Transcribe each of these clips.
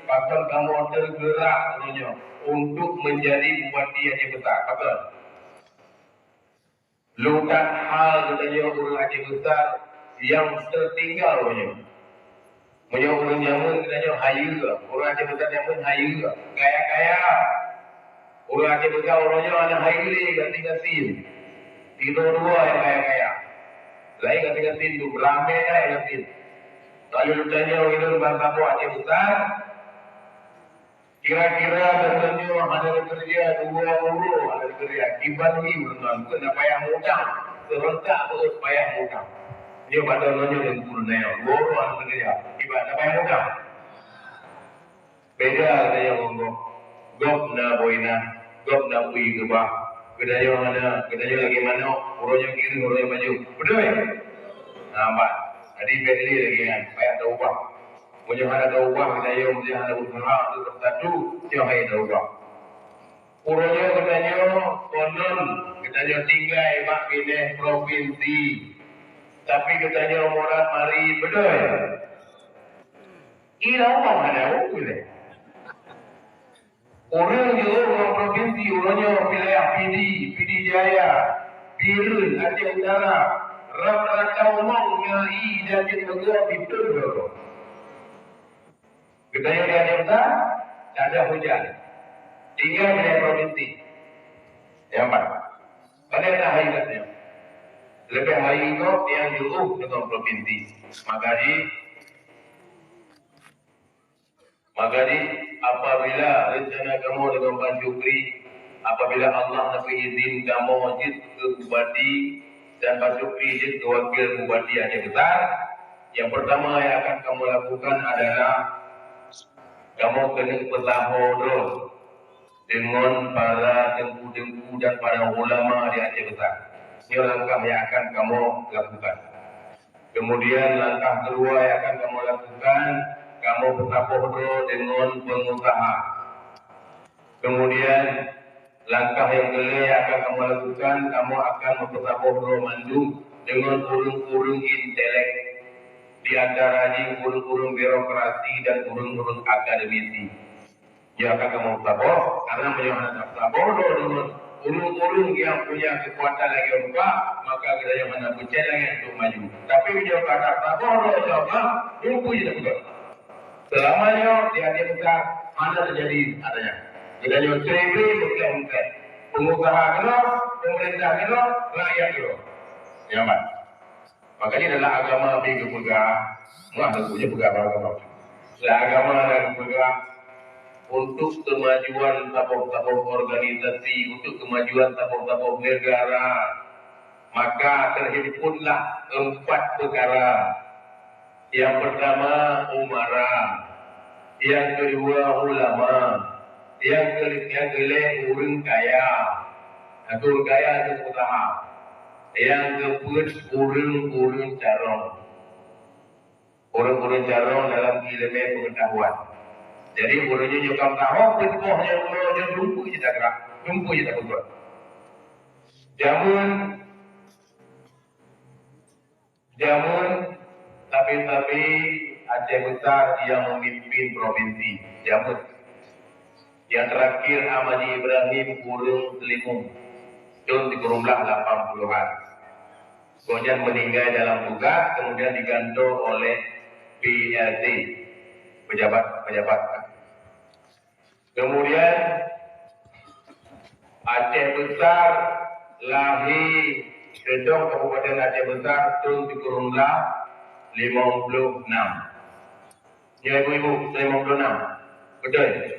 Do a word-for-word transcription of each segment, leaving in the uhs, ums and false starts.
Pakon kamoe teugerak uroe nyoe untuk menjadi bupati Aceh Besar? Pakon? Lutat hal geutanyoe ureuëng Aceh Besar nyang teutinggai uroe nyoe. Meunyoe ureuëng jameun geutanyoe hayeue, ureuëng Aceh Besar jameun hayeue, kaya-kaya. Ureuëng Aceh Besar uroe nyoe hana hayeue lé gasien-gasien. Sidroe dua nyang kaya-kaya. Laén gasien-gasien tu, ramé na nyang gasien. Kalau geutanyoe ureuëng bansa boh Aceh Besar, kira-kira geutanyoe hana neukeureuja dua uroe hana neukeureuja, kiban hi meunan, keu na payah mutang, seurentak beuet payah mutang. Nyoe pada nyoe Teungku Leunayoe, dua uroe hana neukeureuja, kiban na payah mutang. Beda geutanyoe ngon gob. Gob na boh inah, gob na bui keubah. Geutanyoe hana, geutanyoe lagée manok, uroe nyoe kireueng, uroe nyoe maju. Beutôi? Nah, ban. Jadi, bèk lé lagée nyan, payah taubah. Meunyoe hana taubah, geutanyoe meunyoe hana beuseuha untuk beusatu, nyoe hai taubah. Uroe nyoe geutanyoe konon geutanyoe tinggai bak binéh propinsi, tapi geutanyoe murat marit, beutôi? Ira umong hana ureuëng. Ureuëng jeuet ngon propinsi uroe nyoe, wilayah Pidie, Pidie Jaya, Bireuen, Aceh Utara, rata-rata umong ngai dan jeuet meugoe biton droe. Geutanyoe di Aceh Besar, tak ada hujan. Tinggai di propinsi. Nyaman. Pada tak hari katanya. Lebih hari kau yang jauh dengan propinsi. Maka di Maka di, apabila rencana kamoe deungon Pak Syukri, apabila Allah neupeuizin kamoe jeuet keu bupati dan Pak Syukri jeuet keu wakil bupati Aceh Besar, nyang peurtama nyang akan kamoe lakukan adalah kamoe keuneuk peusaho droe deungon para teungku-teungku dan para ulama di Aceh Besar. Nyoe langkah nyang akan kamoe lakukan. Kemudian langkah keudua nyang akan kamoe lakukan, kamoe peusaboh droe deungon peungusaha. Kemudian langkah nyang keulhèe nyang akan kamoe lakukan, kamoe akan meupeusaboh droe mandum deungon ureuëng-ureuëng intelek, di antara jih ureuëng-ureuëng birokrasi dan ureuëng-ureuëng akademisi. Nyoe akan kamoe peusaboh, karena meunyoe hana tapeusaboh droe deungon ureuëng-ureuëng nyang punya keukuatan lagée rupa, maka geutanyoe hana peucaya lagée untuk maju. Tapi meunyoe ka tapeusaboh droe, insya Allah, teungku jih tapeugah. Seulama nyoe di Aceh Besar hana teujadi adanya. Geutanyoe siribée meukleh-meukleh. Peungusaha keudroe, peumeurintah keudroe, rakyat keudroe. Nyaman. Makanya dalam agama pih geupeugah, meuah teungku nyoe peugah bak agama. Dalam agama na geupeugah, untuk kemajuan saboh-saboh organisasi, untuk kemajuan saboh-saboh negara, maka terhimpunlah empat perkara. Yang pertama, umara. Yang kedua, ulama. Yang ke-, yang keulhèe, ureuëng kaya. Atau ureuëng kaya atau pengusaha. Nyang keupeuet, ureuëng-ureuëng carông. Ureuëng-ureuëng carông dalam iéleumé peungeutahuan. Jadi, ureuëng nyoe nyang ka meusaho, peue tuboh nyang uroe nyoe, teungku jih tagerak, teungku jih tapeugah. Jameun, jameun, sabe-sabe Aceh Besar nyang memimpin provinsi. Jameun. Nyang teurakhir Ahmad Ibrahim ureuëng Seulimeum, thon sikureueng blah lapan puluhan. Gobnyan meuninggai dalam tugas, kemudian diganto oleh P L T, pejabat-pejabat. Kemudian Aceh Besar lahé, Teudong Kabupaten Aceh Besar, thon sikureueng blah limong ploh nam. Ya, ibu-ibu, limong ploh nam. Beutôi?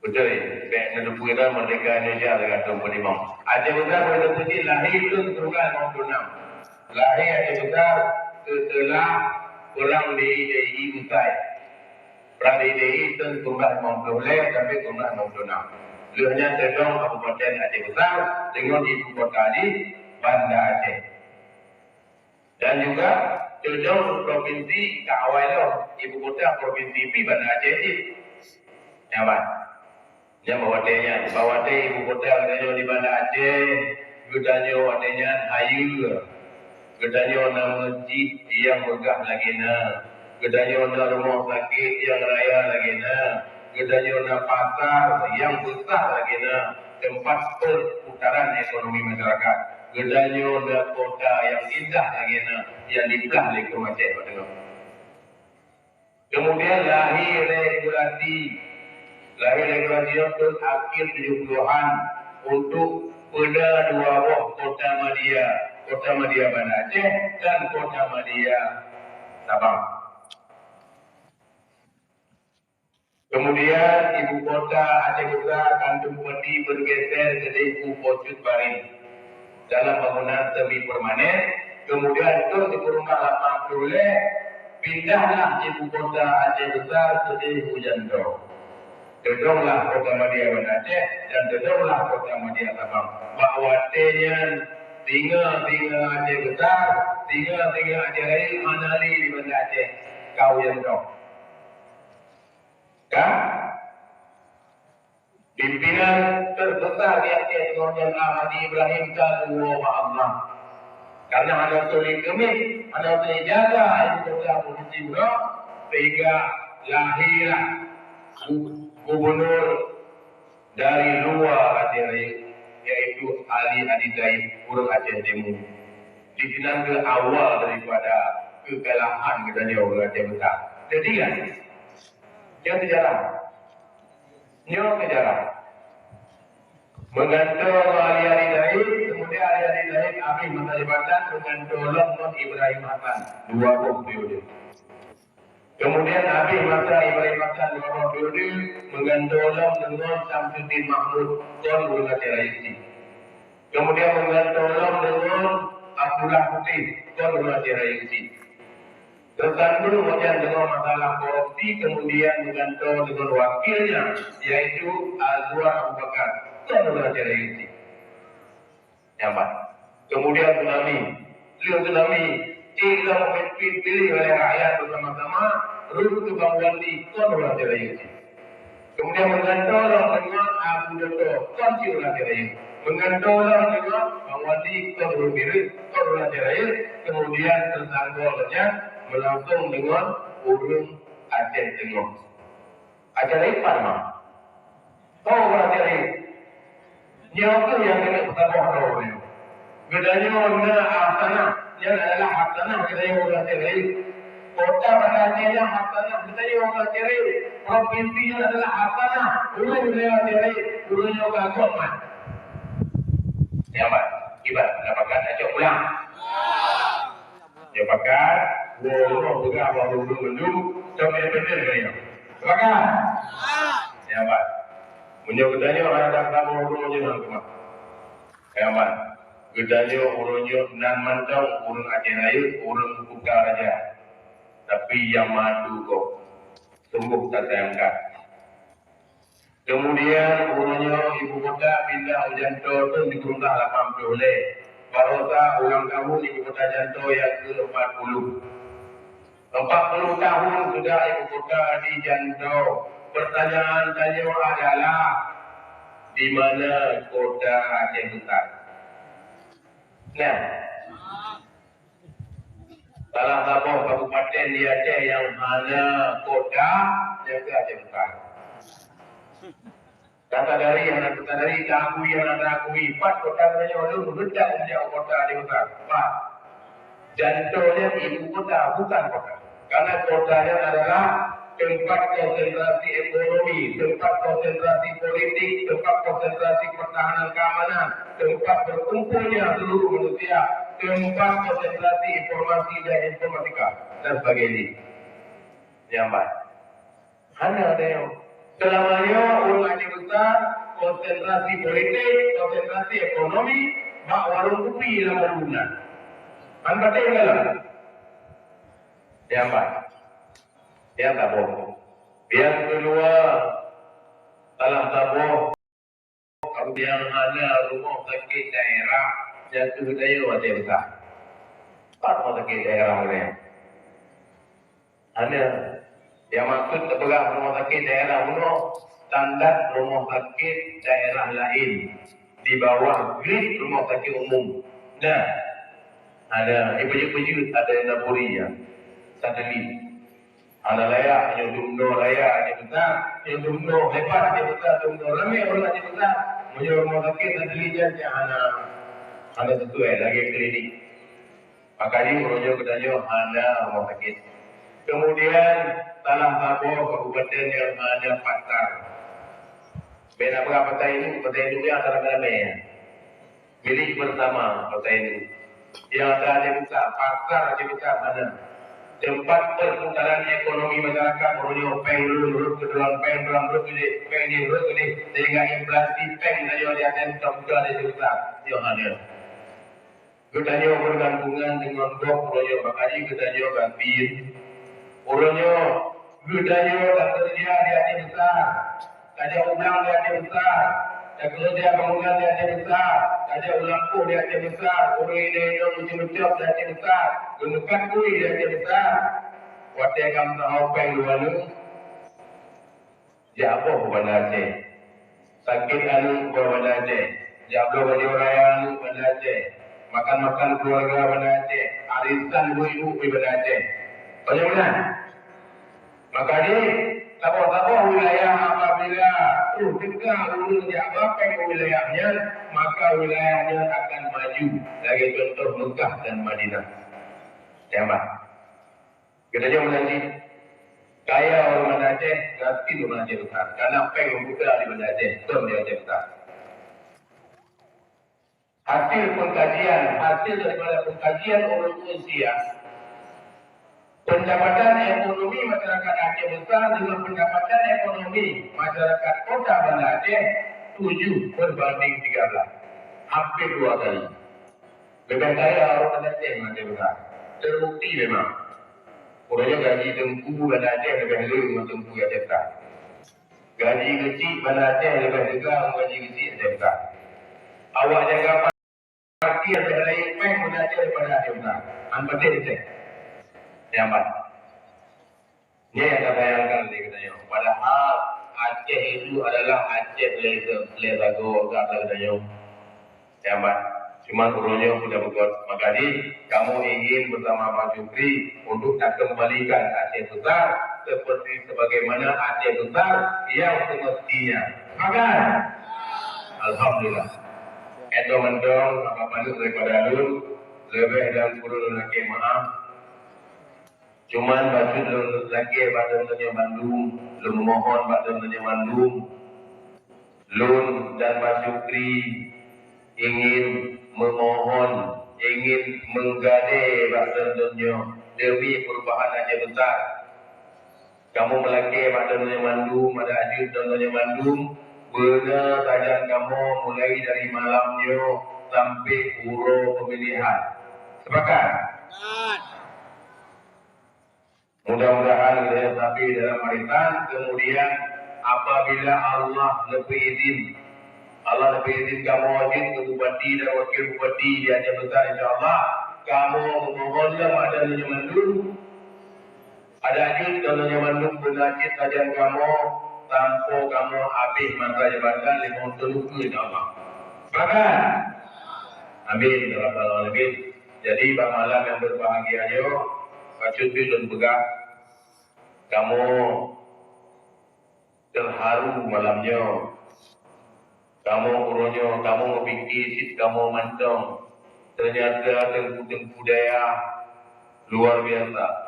Beutôi. Bèk neuteupeue merdeka Indonesia lagèe thon peulimong. Aceh Besar, beutôi, lahé thon sikureueng blah limong ploh nam. Lahé Aceh Besar seuteulah perang D I D I usai. Perang D I D I thon sikureueng blah limong ploh lhèe sampai sikureueng blah limong ploh nam. Lheueh nyan Teudong Kabupaten Aceh Besar deungon ibu kota jih Banda Aceh. Dan juga Teudong provinsi ka awai lom, ibu kota provinsi pih Banda Aceh jih. Nyaman. Nyan bak watèe nyan, bak watèe ibu kota geutanyoe di Banda Aceh, geutanyoe watèe nyan hayeue. Geutanyoe na meuseujid nyang meugah lagèe na. Geutanyoe na rumoh sakét nyang raya lagée na, geutanyoe na pasar nyang besar lagée na, teumpat perputaran ekonomi masyarakat. Geutanyoe na kota nyang indah lagée na, nyang diplah lé keumaséh bak teungoh. Kemudian lahé regulasi, lahé regulasi nyoe thon akhir tujuh puluhan untuk peuna dua boh kota madya, kota madya Banda Aceh dan kota madya Sabang. Kemudian ibu kota Aceh Besar Kandung Peti bergeser keudeh u Po Cut Barit dalam bangunan semi permanen, kemudian trok di kureueng lapan ploh lhée, pindahlah ibu kota Aceh Besar keudeh u Janto. Teudonglah kota madya Banda Aceh dan teudonglah kota madya Sabang. Bak watée nyan singoh-singoh Aceh Besar, singoh-singoh Aceh Rayeuk hana lé di Banda Aceh, ka u Janto. Ka? Pimpinan terbesar di Aceh teungoh nyan Ahmad Ibrahim ka geuwoe bak Allah. Karena hana turi keumiet, hana turi jaga ibu kota provinsi uroe, sehingga lahirlah gu-, gubunur dari luwa Aceh Rayeuk, yaitu Ali Adi Zaid, ureuëng Aceh Timu. Di sinan kheueh awal daripada keukalahan geutanyoe ureuëng Aceh Besar. Jadi kan? Nyoe seujarah. Nyoe seujarah. Meugantoe ngon Ali Adi Zaid, kemudian Ali Adi Zaid abéh masa jabatan meugantoe lom ngon Ibrahim Hasan, dua boh periode. Kemudian abéh masa Ibrahim Hasan dua boh periode, meugantoe lom deungon Samsuddin Mahmud, kon ureuëng Aceh Rayeuk cit. Kemudian meugantoe lom deungon Abdullah Putéh, kon ureuëng Aceh Rayeuk cit. Teusandung ngon nyan deungon masalah korupsi, kemudian meugantoe deungon wakilnya, yaitu Azwar Abu Bakar, kon ureuëng Aceh Rayeuk cit. Nyan ban. Kemudian tsunami. Lheueh tsunami, cit lom peumimpin piléh oleh rakyat bersama-sama, rhot keu Bang Wandi, kon ureuëng Aceh Rayeuk cit. Kemudian meugantoe lom deungon Abu Doto, kon cit ureuëng Aceh Rayeuk. Meugantoe lom deungon Bang Wandi, kon ureuëng Bireuen, kon ureuëng Aceh Rayeuk. Kemudian teusanggong lom nyan meulangsong deungon ureuëng Aceh Teungoh. Aceh Rayeuk pat ma? Oh, ureuëng Aceh Rayeuk. Nyoe kheueh nyang keuneuk peusaboh droe nyoe. Geutanyoe na hafsanah, nyan adalah hafsanah geutanyoe ureuëng Aceh Rayeuk. Kota Banda Aceh nyan hafsanah geutanyoe ureuëng Aceh Rayeuk. Provinsi nyan adalah hafsanah ureuëng Aceh Rayeuk. Ureuëng nyoe ka gob mat. Nyan ban, kiban, na pakat, acok pulang. Nyoe pakat, woe uroe peugah bak ureuëng mandum, sampoe beutôi keu nyoe. Pakat? Nyan ban. Meunyoe geutanyoe hana tasaboh droe nyoe hana keumah. Nyan ban. Geutanyoe uroe nyoe nan mantong ureuëng Aceh Rayeuk, ureuëng Kuta Raja. Tapi nyang madu gob, sunggoh tasayangkan. Kemudian, uroe nyoe ibu kota pindah u Janto thon sikureueng lapan ploh lhée. Barosa ulang tahun ibu kota Janto nyang keu empat puluh. Empat puluh tahun sudah ibu kota di Janto. Pertanyaan tanyoe adalah, di mana kota Aceh Besar? Nah, salah saboh kabupaten di Aceh nyang hana kota, nyan keuh Aceh Besar. Tasadari hana tasadari, taakui hana taakui, pat kota geutanyoe lôn meuledak meunyoe kota Aceh Besar. Pat. Janto nyan ibu kota, bukan kota. Karena kota nyan adalah tempat konsentrasi ekonomi, tempat konsentrasi politik, tempat konsentrasi pertahanan keamanan, tempat berkumpulnya seluruh manusia, tempat konsentrasi informasi dan informatika, dan sebagainya. Nyan ban. Hana ada nyoe. Selama nyoe ureuëng Aceh Besar, konsentrasi politik, konsentrasi ekonomi, bak warong kupi lam bangunan. Kan patéh dalam? Nyan ban. Nyang saboh. Nyang keudua, salah saboh nyang hana rumoh sakét daerah, nyan keuh geutanyoe Aceh Besar. Pat rumoh sakét daerah geutanyoe? Hana. Nyang maksud teupeugah rumoh sakét daerah bunoe, standar rumoh sakét daerah laén di bawah grid rumoh sakét umum. Nah, ada, eh, peujeuet-peujeuet ada naburi ya, satelit. Hana layak, nyoe dumnoe layak Aceh Besar, nyoe dumnoe hebat Aceh Besar, dumnoe ramé ureuëng Aceh Besar. Meunyoe rumoh sakét dan klinik nyan cit hana, hana sesuai lagée klinik. Maka jih uroe nyoe geutanyoe hana rumoh sakét. Kemudian, salah saboh kabupaten nyang hana pasar. Bèk na peugah pasar induk, pasar induk nyan hana ramé-ramé. Milik bersama pasar induk. Nyang ada Aceh Besar, pasar Aceh Besar hana. Tempat perputaran ekonomi masyarakat uroe nyoe, péng lôn rhot keu droen, péng droen rhot keu deh, péng jih rhot keu deh, sehingga inflasi péng tanyoe di Aceh Besar, bukan di Aceh Besar. Nyoe hana. Geutanyoe beugantungan deungon gob uroe nyoe, maka jih geutanyoe gasien. Uroe nyoe geutanyoe takeureuja di Aceh Besar, tajak u blang di Aceh Besar, takeureuja bangunan di Aceh Besar, tajak u lampôh di Aceh Besar, ureuëng inong-inong meucok-meucok di Aceh Besar, geumeukat kui di Aceh Besar. Watée ka meusaho péng luwa nyoe, jak boh u Banda Aceh. Sakét aneuëk boh Banda Aceh. Jak bloe bajée raya aneuëk Banda Aceh. Makan-makan keuluwarga Banda Aceh. Arisan ibu-ibu di Banda Aceh. Bagaimana? Maka jih, saboh-saboh wilayah apabila troh teuka ureuëng jak ba péng u wilayah nyan, maka wilayah nyan akan maju. Lagée contoh Meukah dan Madinah. Nyan bah. Geutanyoe meunan cit, kaya ureuëng Banda Aceh, gasien ureuëng Aceh Besar. Karena péng meuputa di Banda Aceh, kon di Aceh Besar. Hasil pengkajian, hasil daripada pengkajian ureuëng Rusia, pendapatan ekonomi masyarakat Aceh Besar dengan pendapatan ekonomi masyarakat kota Banda Aceh tujuh berbanding tiga belas. Hampir dua kali. Leubeh kaya ureuëng Banda Aceh ngon Aceh Besar. Terbukti memang. Uroe nyoe gaji teungku Banda Aceh leubeh le ngon teungku Aceh Besar. Gaji geuchik Banda Aceh leubeh teuga ngon gaji geuchik Aceh Besar. Awak jaga parkir leubeh rayeuk péng Banda Aceh daripada Aceh Besar. An patéh teuh. Nyan ban. Nyan nyang tasayangkan lé geutanyoe. Padahal Aceh itu adalah Aceh lé, lé sagoe gata geutanyoe. Nyan ban. Cuman uroe nyoe sudah beugöt. Maka jih, kamoe ingin bersama Bang Syukri untuk takeumbalikan Aceh Besar seperti sebagaimana Aceh Besar yang semestinya. Sepakat? Alhamdulillah. Endoh mantong, apa panut daripada lôn, leubeh dan kureueng lôn lakée maaf. Cuman bacut lôn lakée bak droeneuh nyoe mandum, lôn meumohon bak droeneuh nyoe mandum. Lôn dan Bang Syukri ingin meumohon, ingin meugadée bak droeneuh nyoe demi perubahan Aceh Besar. Kamoe meulakée bak droeneuh nyoe mandum, adak jeuet droeneuh nyoe mandum, beuna sajan kamoe mulai dari malam nyoe sampai uroe pemilihan. Sepakat? Mudah-mudahan geutanyoe sabe dalam arisan, kemudian apabila Allah neupeuidin, Allah neupeuidin kamoe jeuet keu bupati dan wakil bupati di Aceh Besar, insya Allah, kamoe meumohon lom adat nyoe mandum, adak jeuet droeneuh nyoe mandum beuna cit sajan kamoe, sampoe kamoe habéh masa jabatan limong thon ukeue, insya Allah. Sepakat? Amin, ya rabbal alamin. Jadi, bak malam nyang berbahagia nyoe, bacut pih lôn peugah, kamoe terharu malam nyoe. Kamoe uroe nyoe, kamoe meupike cit kamoe mantong. Ternyata teungku-teungku dayah luar biasa.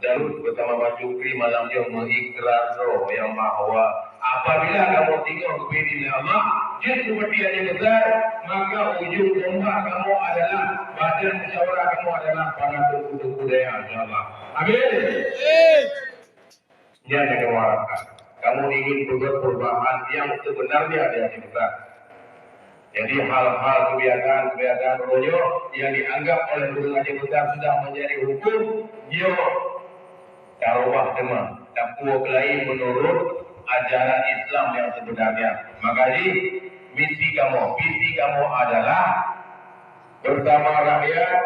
Dan bersama Bang Syukri malam nyoe mengikrar droe nyang bahwa apabila kamoe singoh geupeuidin lé Allah jeuet bupati Aceh Besar, maka ujong tombak kamoe adalah, badan musyawarah kamoe adalah para teungku-teungku dayah, insya Allah. Amin. Nyan nyang kamoe harapkan. Kamoe ingin peugöt perubahan yang sebenarnya di Aceh Besar. Jadi, hal-hal kebiasaan-kebiasaan uroe nyoe yang dianggap oleh ureueng Aceh Besar sudah menjadi hukum, nyoe tarubah teuma, tapuwoe keulayi menurut ajaran Islam yang sebenarnya. Maka jih, misi kamoe, visi kamoe adalah bersama rakyat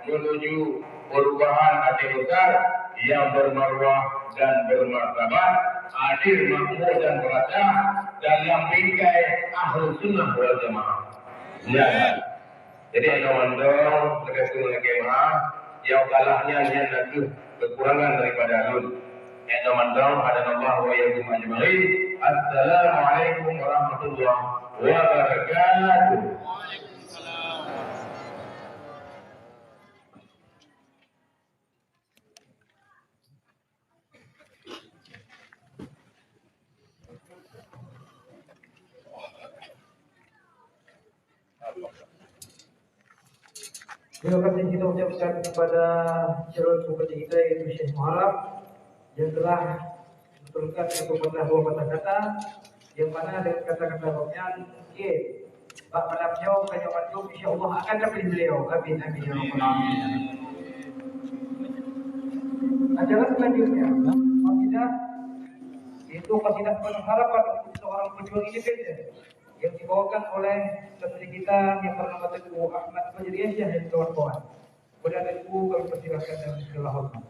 menuju perubahan Aceh Besar yang bermaruah dan bermartabat, adil, makmur dan merata dalam bingkai Ahlus Sunnah wal Jamaah. Ya. Jadi, ayo mandong, lekas tu lagi maaf, yang salahnya nyan adalah kekurangan daripada lôn. Hadanallahu wa iyyakum ajma'in. Assalamualaikum warahmatullahi wabarakatuh. Terima kasih kita ucapkan kepada calon bupati kita, yaitu Syekh Muharram, yang telah menurunkan satu patah dua patah kata, yang mana dengan kata-kata gobnyan mungkin bak malam nyoe, ka nyoe mandum, insya Allah akan dapeuh beliau. Amin, amin, ya rabbal alamin. Acara selanjutnya, qasidah, yaitu qasidah penuh harapan untuk seorang pejuang independen yang dibawakan oleh santri kita yang bernama Teungku Ahmad Fajriansyah, yang kawan-kawan. Kepada Teungku kami persilakan dan segala hormat.